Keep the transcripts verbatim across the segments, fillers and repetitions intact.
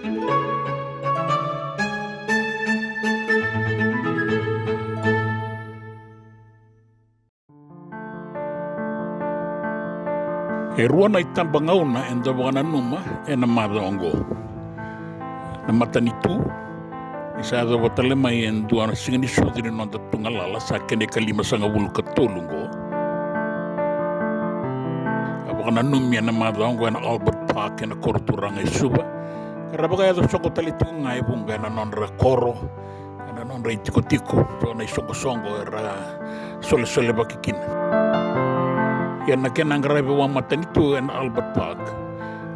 E rua na itabagauna eda vakananuma ena macawa oqo. Na matanitu, ni sa yacova tale mai e dua na siga ni sucu ni noda tugalala, sa kena ikalimasagavulu ka tolu oqo. A vakananumi ena macawa oqo ena Albert Park ena koro turaga e Suva. Ka ra vakayaco soqo tale tiko ga e vuqa ena nodra koro, ena nodra itikotiko, so na isoqosoqo era solesolevaki kina. Ia na kena qaravi vakamatanitu ena Albert Park,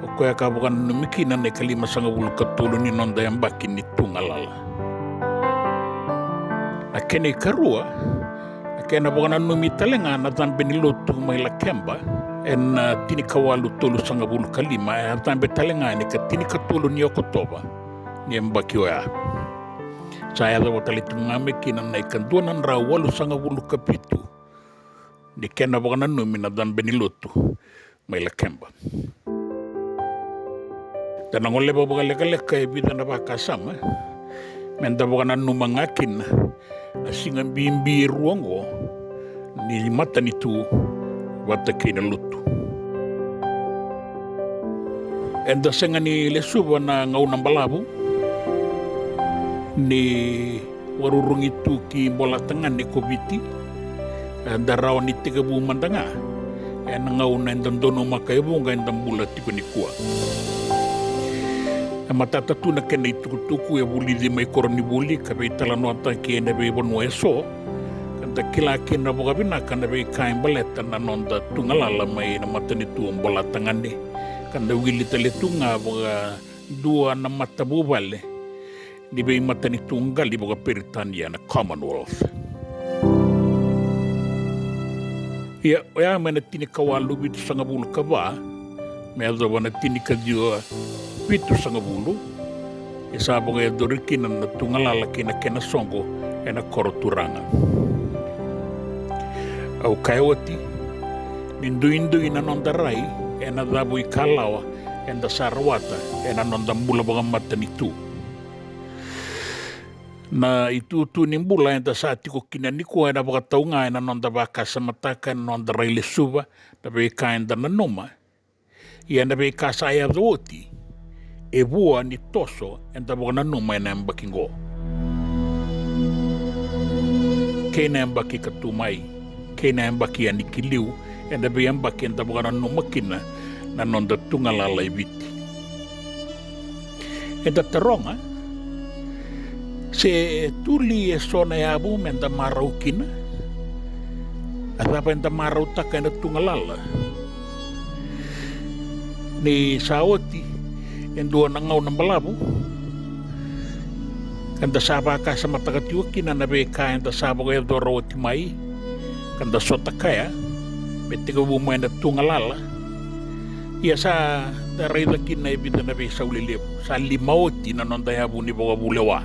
o koya ka vakananumi kina na ikalimasagavulu ka tolu ni noda yabaki ni tugalala. Na kena ikarua, na kena vakananumi tale ga na cabe ni lotu mai Lakeba ena, ah, tinikawalu tolusagavulu ka lima, e a cabe tale ga ena ikatinikatolu ni Okotova ni yabaki oya. Sa yacova tale tu ga mai kina na ikadua na drau walusagavulu ka vitu ni kena vakananumi na cabe ni lotu mai Lakeba. Da na goleva vakalekaleka e vica na vakasama me da vakananuma ga kina na siga bibi e rua oqo ni matanitu vata kei na lotu. Eda sega ni lesuva na gauna balavu ni vakarurugi tu ki Bolatagane ko Viti, eda rawa ni tekivu mada ga ena gauna eda donumaka e vuqa eda bula tiko nikua. E matata tu na kena itukutuku, e vulici mai koronivuli ka veitalanoataki ena veivanua eso, ka da kila kina vakavinaka na veika e baleta na noda tugalala mai na matanitu o Bolatagane, ka da wili tale tu ga vakadua na matavuvale ni veimatanitu qali vakaperitania na Commonwealth. Ia, oya mai na tinikawalu vitusagavulu ka va me yacova na tinikaciwa vitusagavulu, e sa vakayacori kina na tugalala kei na kena soqo ena koro turaga. Au kaya oti ni duidui na noda rai ena cavuikalawa eda sa rawata ena noda bula vakamatanitu. Na itutu ni bula eda sa tiko kina nikua ena vakatau ga ena noda vakasamataka, ena noda rai lesuva na veika eda nanuma. Ia na veika sa yaco oti e vua ni toso eda vakananuma ena yabaki qo kei na yabaki ka tu mai, kei na yabaki yani ki liu, ena veiyabaki eda vakananuma kina na noda tugalala e Viti. Eda taroga se tu li eso na yavu meda marau kina. A cava eda marautaka ena tugalala? Ni sa oti e dua na gauna balavu, eda sa vakasamataka tiko kina na veika eda sa vakayacora oti mai, ka da sota kaya me tekivu mai na tugalala. Ia sa da raica kina e vica na veisau lelevu. Sa lima oti na noda yavu ni vakavulewa.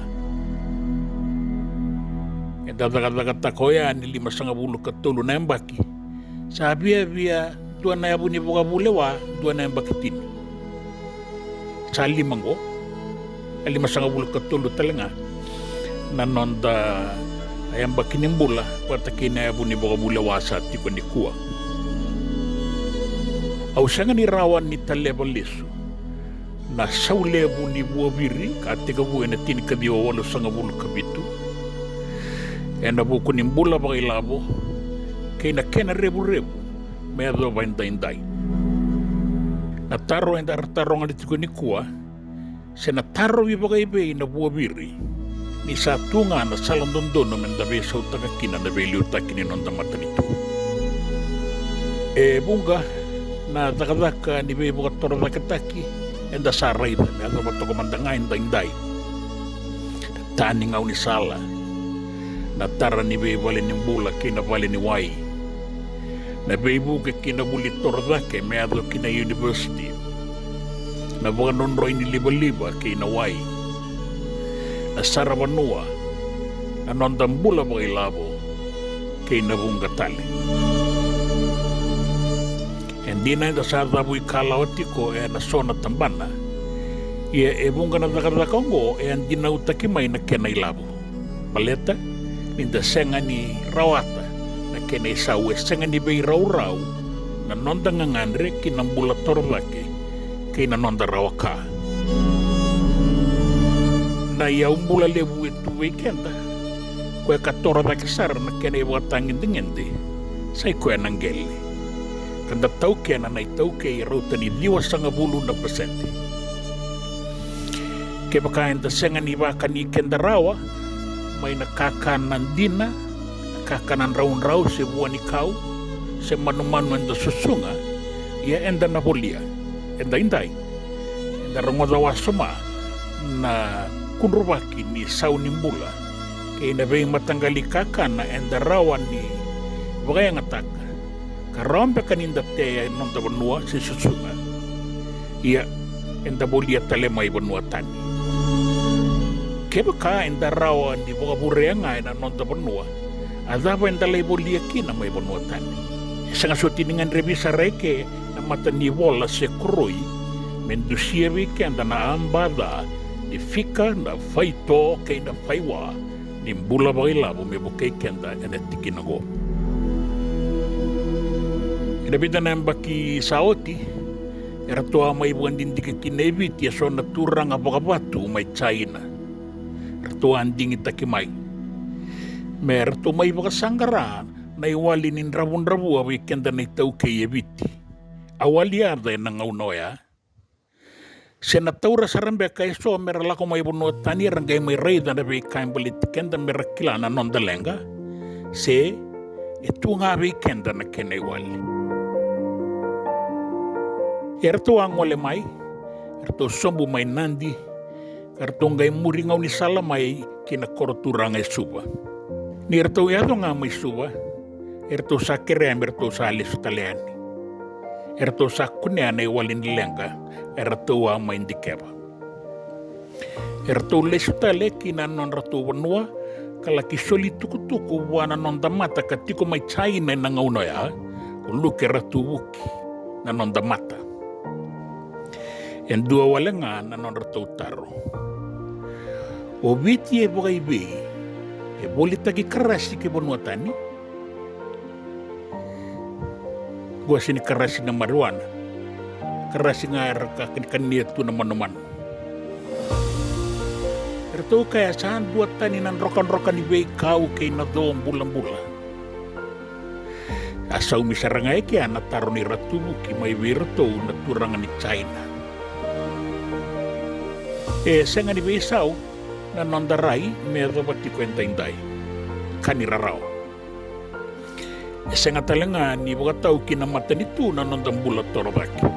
Eda cakacakataka oya ni limasagavulu ka tolu na yabaki. Sa viavia dua na yavu ni vakavulewa, dua na yabaki tini. Sa lima qo, a limasagavulu ka tolu tale ga na noda yabaki ni bula vata kei na yavu ni vakavulewa sa tiko nikua. Au sega ni rawa ni taleva lesu na sau levu ni vuaviri ka tekivu ena tinikaciwa walusagavulu ka vitu ena vuku ni bula vakailavo kei na kena revurevu me yacova edaidai. Na taro eda taroga tiko nikua, se na tarovi vakaivei na vuaviri ni sa tu ga na sala dodonu meda veisautaka kina na veiliutaki ni noda matanitu. E vuqa na cakacaka ni veivakatorocaketaki eda sa raica me yacova toka mada ga edaidai. Na ta ni gaunisala, na tara ni veivale ni bula kei na vale ni wai, na veivuke kei na vuli torocake me yaco ki na university, na vakadrodroi ni livaliva kei na wai, na saravanua, na noda bula vakailavo kei na vuqa tale. E dina eda sa cavuikalawa tiko ena so na tabana, Ia e vuqa na cakacaka oqo e a dinautaki mai na kena ilavo. Baleta ni da sega ni rawata na kena isau, e sega ni veiraurau na noda gagadre ki na bula torocake kei na noda rawa ka. Na iyau bula levu e tu vei keda, koya ka torocake sara na kena ivakatagedegede, sa i koya na qele. Ka da taukena na iTaukei e rauta ni ciwasagavulu na pasede. Kevaka eda sega ni vakani keda rawa mai na kakana dina, na kakana draudrau se vuanikau, se manumanu eda susuga, ia eda na volia. Edaidai eda rogoca wasoma na kudruvaki ni sau ni bula kei na veimataqali kakana eda rawa ni vakayagataka, ka rawa beka ni da tea e noda vanua se susuga. Ia, eda volia tale mai vanua tani. Kevaka eda rawa ni vakavurea ga e na noda vanua, a cava eda lai volia kina mai vanua tani? E sega soti ni gadrevi sara eke na matanivola se koroi me dusia vei keda na aba ca ni fika, na faito kei na faiwa ni bula vakailavo me vukei keda e na tikina oqo. E na vica na yabaki sa oti, e ratou a mai vakadidike kina e Viti e so na turaga vakavatu mai Jaina. Ratou a digitaki mai me ratou mai vakasaqara na iwali ni dravudravua vei keda na iTaukei e Viti. A wali yaca e na gauna oya. Se na taura sara beka e so me ra lako mai vanua tani, era qai mai raica na veika e baleti keda me ra kila na noda leqa, se e tu ga vei keda na kena iwali. E ratou a gole mai, e ratou sobu mai Nadi, ka ratou qai muri gaunisala mai ki na koro turaga e Suva. Ni ratou yaco ga mai Suva, e ratou sa kerea me ratou sa lesu tale yani. E ratou sa kunea na iwali ni leqa e ratou a mai dikeva. E ratou lesu tale ki na nodratou vanua, ka laki soli tukutuku vua na noda mata ka tiko mai Jaina e na gauna oya, ko Luke Ratuvuki na noda mata. E dua wale ga na nodratou taro. O Viti e vakaivei, e volitaki karasi ki vanua tani? Qo sega ni karasi na marijuana. Karasi ga era ka kanikania tu na manumanu. Eratou kaya sa dua tani na drokadroka ni veikau kei na co bulabula. A saumi sara ga e kea na taro ni Ratuvuki mai vei iratou na turaga ni Jaina. E sega ni veisau na noda rai me yacova tiko edaidai. Ka ni rarawa. E sega tale ga ni vakatau ki na matanitu na noda bula torocake.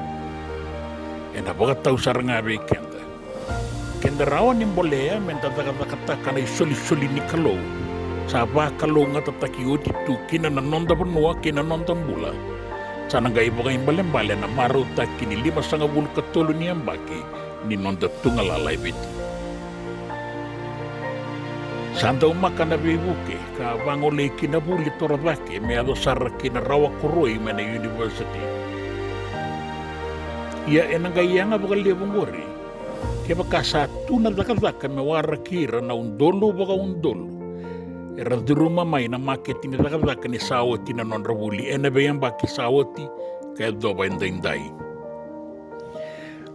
E na vakatau sara ga vei keda. Keda rawa ni bolea me da cakacakataka na isolisoli ni Kalou. Sa vakalougatataki oti tu kina na noda vanua kei na noda bula. Sa na qai vakaibalebale na marautaki ni limasagavulu ka tolu ni yabaki ni noda tugalala e Viti. Sa daumaka na veivuke ka vagolei ki na vuli torocake me yaco sara ki na rawa koroi mai na university. Ia e na qai yaga vakalevu oqori kevaka sa tu na cakacaka me waraki ira na udolu vakaudolu era curuma mai na maketi ni cakacaka ni sa oti na nodra vuli e na veiyabaki sa oti ka yacova edaidai.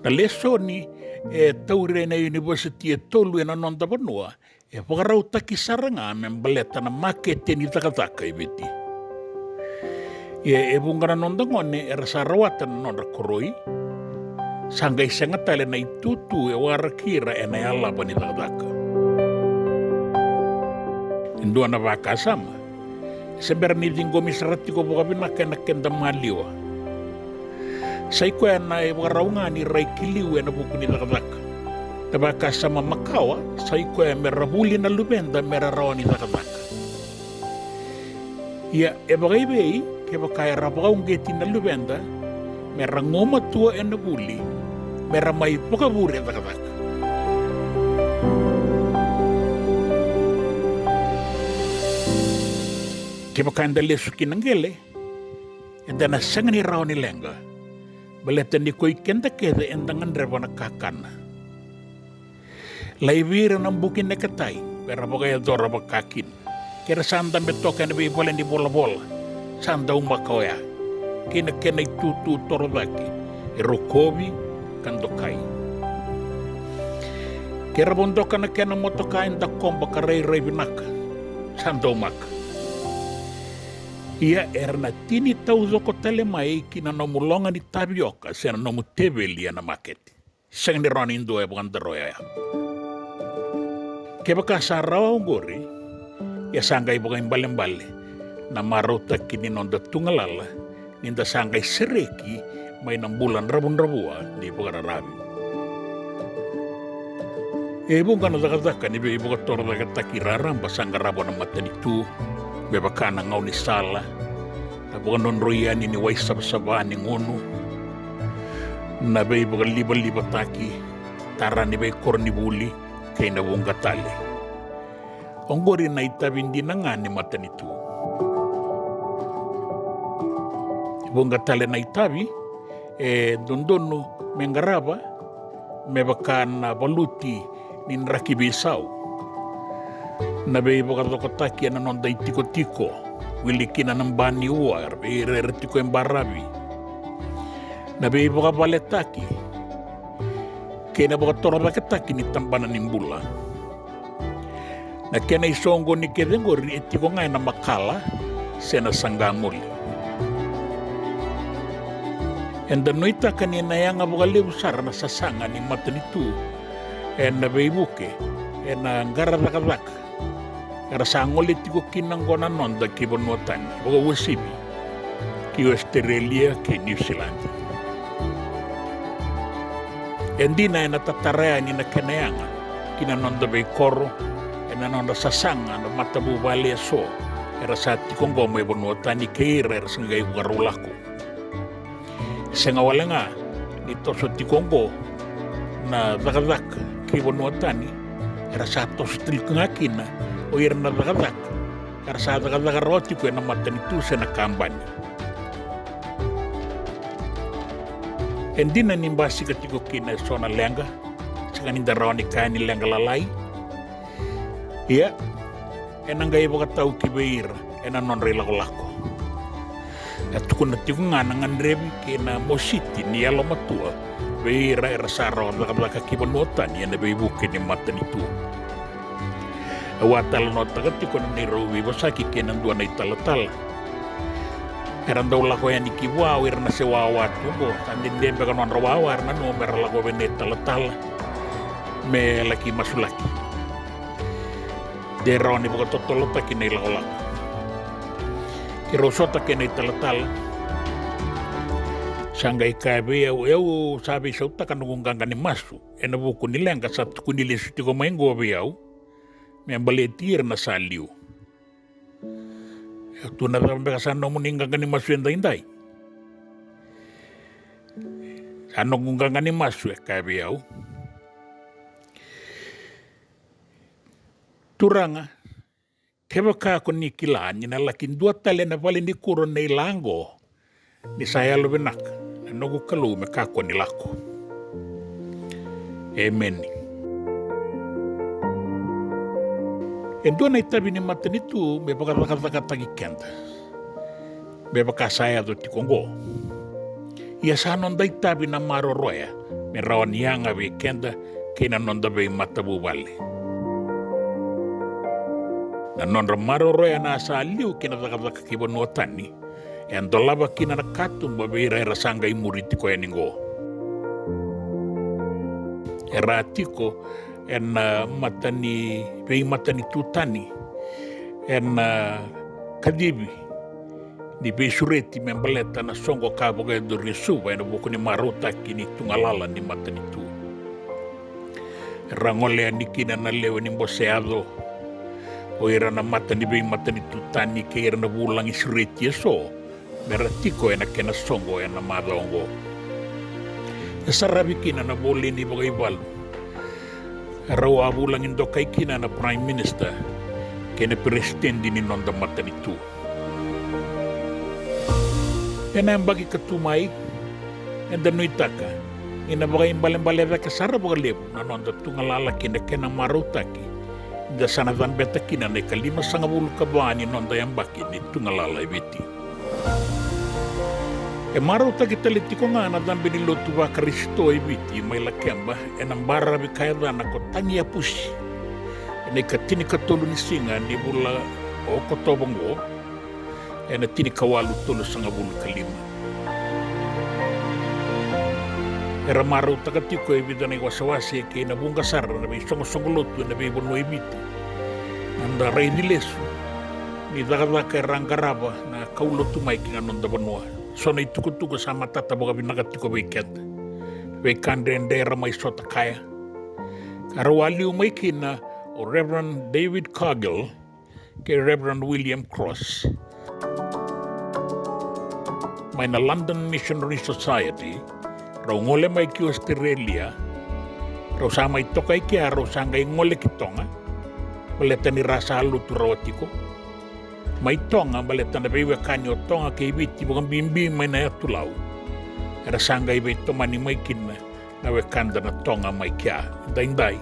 Na lesoni e tauri e na university e tolu e na noda vanua e vakarautaki sara ga me baleta na makete ni cakacaka e Viti. Ia e vuqa na noda gone era sa rawata na nodra koroi, sa qai sega tale na itutu e waraki ira e na yalava ni cakacaka. E dua na vakasama, e se bera ni ciqomi sara tiko vakavinaka e na keda maliwa. Sa i koya na ivakarau ga ni rai ki liu e na vuku ni cakacaka. Na vakasama makawa sa i koya me ra vuli na luveda me ra rawa ni cakacaka. Ia e vakaivei kevaka era vakauqeti na luveda me ra gumatua e na vuli me ra mai vakavure cakacaka. Kevaka eda lesu ki na qele, eda na sega ni rawa ni leqa, baleta ni ko i keda kece eda gadreva na kakana. Laivi ira na buki neketai me ra vakayacora vakakina. Ke ra sa dabe toka ena veivale ni volavola, sa daumaka oya, kei na kena itutu torocake e rokovi ka dokai. Ke ra vodoka na kena motoka e dakoba ka rairai vinaka, sa daumaka. Ia era na tini taucoko tale mai ki na nomu loga ni tavioka se na nomu teveli ena makete. Sega ni rawa ni dua e vakadaroya oya. Kevaka sa rawa oqori, ia sa qai vakaibalebale na marautaki ni noda tugalala ni da sa qai sereki mai na bula dravudravua ni vakararavi. E vuqa na cakacaka ni veivakatorocaketaki raraba sa qarava na matanitu, me vaka na gaunisala, na vakadrodroi yani ni wai savasava ni gunu, na veivakalivalivataki, tara ni veikoronivuli, kei na vuqa tale. Oqori na itavi dina ga ni matanitu. Vuqa tale na itavi e dodonu me qarava, me vaka na valuti ni draki veisau, na veivakacokotaki ena noda itikotiko, wili kina na ba ni ua vei ira era tiko e baravi, na veivakavaletaki, kei na vakatorocaketaki ni tabana ni bula. Na kena isoqoni kece oqori e tiko ga ena makala se na saqamoli. Eda nuitaka ni na yaga vakalevu sara na sasaga ni matanitu ena veivuke ena qara cakacaka era sa gole tiko kina oqo na noda ki vanua tani, vakauasivi ki Ositerelia kei Niusiladi. E dina ena tatara yani na kena yaga ki na noda veikoro ena nodra sasaga na matavuvale eso era sa tiko oqo mai vanua tani kei ira era sa qai vakarau lako. Sega wale ga ni toso tiko oqo na cakacaka ki vanua tani, era sa toso tiko ga kina o ira na cakacaka era sa cakacaka rawa tiko ena matanitu se na kabani. E dina ni basika tiko kina eso na leqa, sega ni da rawa ni kaya ni leqa lalai. Ia, ena qai vakatau ki vei ira ena nodra ilakolako. E tukuna tiko ga na gadrevi kei na mositi ni yalomatua vei ira era sa rawa cakacaka ki vanua tani ena veivuke ni matanitu. Au a talanoataka tiko na neirau veivosaki kei na dua na italatala. Era dau lako yani ki vua o ira na se wawa tu oqo, sa dede beka nodra wawa, era nanuma mera lako vei na italatala me laki masulaki. De rawa ni vakatotolotaki na ilakolako. Keirau sota kei na italatala. Sa qai kaya vei au, au sa veisautaka noqu qaqa ni masu ena vuku ni leqa sa tukuni lesu tiko mai oqo vei au me baleti ira na sa liu. E tu na cava beka sa nomuni qaqa ni masu edaidai? Sa noqu qaqa ni masu, e kaya vei au, Turaga, kevaka ko ni kila ni na laki dua tale na valenikuro nei Laqo, ni sa yalovinaka na noqu Kalou me kakua ni lako. Emeni. E dua na itavi ni matanitu me vakacakacakataki keda, me vaka sa yaco tiko oqo. Ia sa noda itavi na maroroya me rawa ni yaga vei keda kei na noda veimatavuvale. Na nodra maroroya na sa liu ki na cakacaka ki vanua tani, e dolava kina na katuba vei ira era sa qai muri tiko yani oqo. Era tiko ena mata ni veimatanitu tani, ena kacivi ni veisureti me baleta na soqo ka vakayacori e Suva ena vuku ni marautaki ni tugalala ni matanitu. Ra gole yani kina na lewe ni bose yaco, o ira na mata ni veimatanitu tani kei ira na vulagi sureti eso, me ra tiko ena kena soqo ena macawa oqo. E saravi kina na voli ni vakaivalu. Rau a vulagi dokai kina na Prime Minister kei na peresitedi ni noda matanitu. Ena yabaki ka tu mai, eda nuitaka Ena vakaibalebale cake sara vakalevu na noda tugalala kei na kena marautaki ni da sa na cabeta kina na ikalimasagavulu ka va ni noda yabaki ni tugalala e Viti. E marautaki tale tiko ga na cabe ni lotu vaKarisito e Viti mai Lakeba ena baravi ka yacana ko Tagi Yapusi ena ikatinikatolu ni siga ni vula o Okotova oqo, ena tinikawalu tolusagavulu ka lima. Era marautaka tiko e vica na iwasewase kei na vuqa sara na veisoqosoqo lotu ena veivanua e Viti na noda raici lesu ni cakacaka era a qarava na kaulotu mai ki na noda vanua. So na itukutuku sa matata vakavinaka tiko vei keda, veika dredre era mai sota kaya. Ka rau a liu mai kina o Reverend David Cargill kei Reverend William Cross mai na London Missionary Society. Rau gole mai ki Ositerelia. Rau sa mai toka i kea, rau sa qai gole ki Toga baleta ni ra sa lotu rawa tiko mai Toga, baleta na veiwekani o Toga kei Viti, vakabibi mai na Yatu Lau, era sa qai veitomani mai kina na wekada na Toga mai kea. Daidai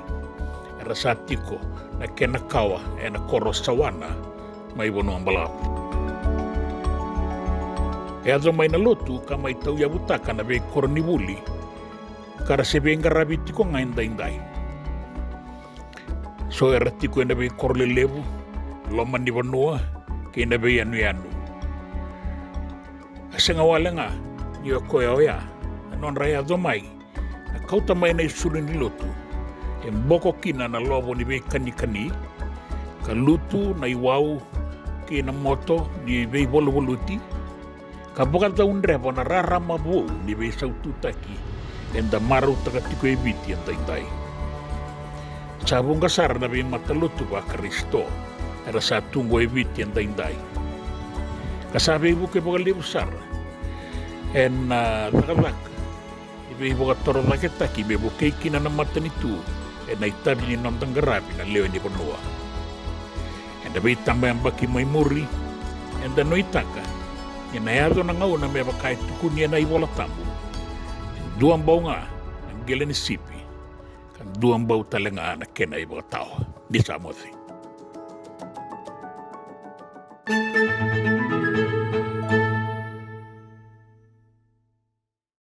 era sa tiko na kena kawa ena koro Sawana mai Vanua Balavu. E yaco mai na lotu ka mai tauyavutaka na veikoronivuli ka ra se veiqaravi tiko ga edaidai. So era tiko ena veikoro lelevu, loma ni vanua kei na veiyanuyanu. A sega wale ga ni o koya oya na nodra yaco mai na kauta mai na isulu ni lotu e boko kina na lovo ni veikanikani, ka lutu na iwau kei na moto ni veivaluvaluti, ka vakacaudreva na rarama vou ni veisaututaki eda marautaka tiko e Viti edaidai. Sa vuqa sara na veimatalotu vaKarisito era sa tu oqo e Viti edaidai, ka sa veivuke vakalevu sara ena cakacaka ni veivakatorocaketaki me vukei kina na matanitu ena itavi ni noda qaravi na lewe ni vanua. Ena veitabayabaki mai muri, eda nuitaka ni na yaco na gauna me vaka e tukuni ena iVola Tabu: "Dua bau ga na qele ni sipi, ka dua bau tale ga na kena ivakatawa." Ni sa moce.